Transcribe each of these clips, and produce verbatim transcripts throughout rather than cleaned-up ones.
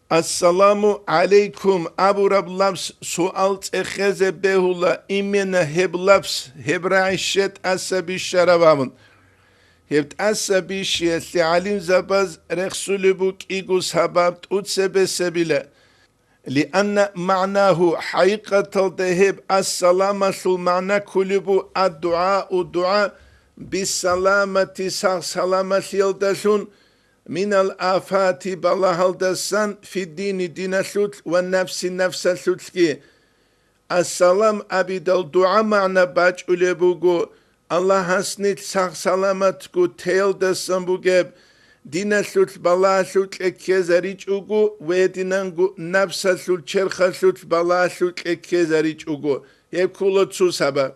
«Ассаламу гӀалайкум» абураб лапс суал цӀехезе бегьула, имена гьеб лапс, гьеб рагӀи щетӀаса бищараб абун. Гьеб тӀаса бищиялъе гӀалимзабаз рехсулеб букӀиго сабаб тӀуцебесебила. Лианна магӀнагьу, хӀакъикъаталда гьеб «ассаламалъул» магӀна кколеб бу: «Аддугьау», дугӀа, «биссаламати», сагъ-саламалъиялдалъун, «минал афати», балагьалдасан, «фиддини», диналъулъ, «ва нафси», нафсалъулъги. «Ассалам» абидал дугӀа магӀна бачӀулеб буго, Аллагьас нилъ сагъ-саламатго теялдасан бугеб, диналъулъ балагьалъукье ккезаричӀого ва гьединанго нафсалъул черхалъулъ балагьалъукье ккезаричӀого. Гьеб ккола цо сабаб.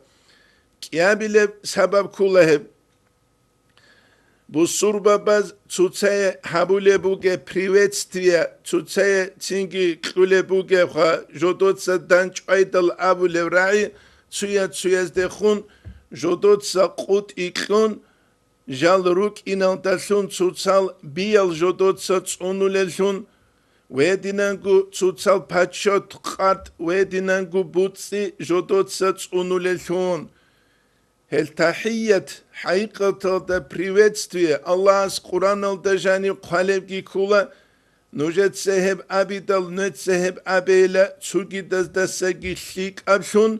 КӀиабилеб сабаб ккола гьеб. Бусурбабаз цоцае гьабулеб бугеб приветствие, цоцае цинги кьулеб бугебха, жодоца дандчӀвайдал абулеб рагӀи, цоя-цояздехун жодоца къутӀи кьун, жал рукӀиналдалъун цоцал биял жодоца цӀунулеллъун, гьединанго цоцал почёт, къатӀ, гьединанго буцӀцӀи жодоца цӀунулеллъун. Гьел тахӀият, хӀакъикъаталда приветствие, Аллагьас Къуръаналда жаниб хъвалебги ккола, нужеца гьеб абидал, нужеца гьеб абейила цогидаздасаги лъикӀаблъун,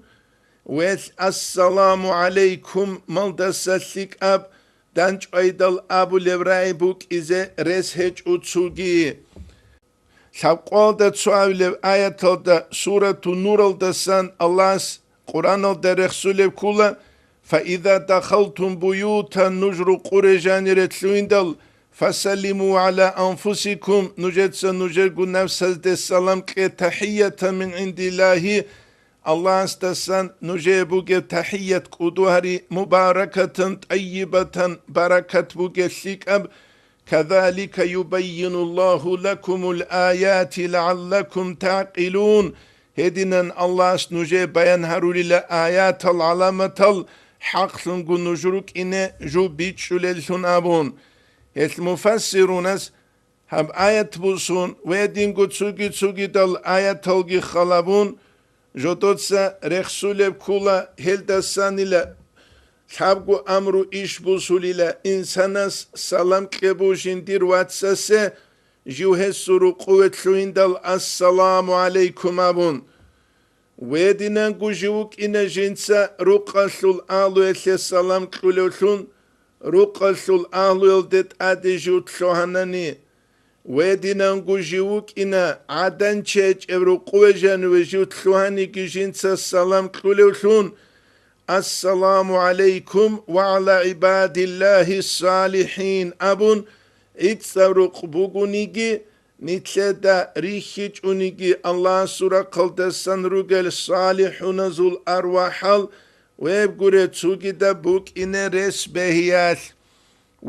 велъ «Ассаламу гӀалайкум» малдаса лъикӀаб, дандчӀвайдал абулеб рагӀи букӀизе рес гьечӀо цоги. Лъабкъоялда цоабилеб аяталда, Сурату Нуралдасан Аллагьас Къуръаналда рехсулеб ккола: «Фаиза дахалтум буютан», нуж рукъуре жанире лъугьиндал, «фасаллиму гӀала анфусикум», нужеца нужерго нафсазде салам кье, «тахӀиятан мин гӀиндиллагьи», Аллагьасдасан нужее бугеб тахӀият кӀуду гьари, «мубаракатан тӀайибатан», баракат бугеб лъикӀаб, «Казалика юбаййинуллагьу лакумул аяти лагӀаллакум тагӀкъилун», гьединан Аллагьас нужее баян гьарулила аятал, гӀаламатал, хӀакълъунго нуж рукӀине жо бичӀчӀулеллъун абун. Гьелъ муфассирунас гьаб аят бусун ва гьединго цоги-цогидал аяталги халабун, жодоца рехсулеб ккола, гьелдасанила лъабго амру иш бусулила: инсанас салам кье буго жиндир вацасе, жив гьесул рукъуве лъугьиндал «Ассаламу гӀалайкум» абун. Гьединанго жив вукӀина жинца рукъалъул агьлуялъе салам кьулевлъун, рукъалъул агьлуялде тӀаде жив лъугьанани. Гьединанго жив вукӀина гӀадан чечӀеб рукъуве жаниве жив лъугьаниги жинца салам кьулевлъун, «Ассаламу гӀалайкум ва гӀала гӀибадиллагьи салихӀин» абун, гӀицӀаб рукъ бугониги, нилъеда рихьичӀониги, Аллагьасул рахъалдасан ругел салихӀуназул арвахӀал, веб гуре, цогидаб букӀине рес бегьиялъ.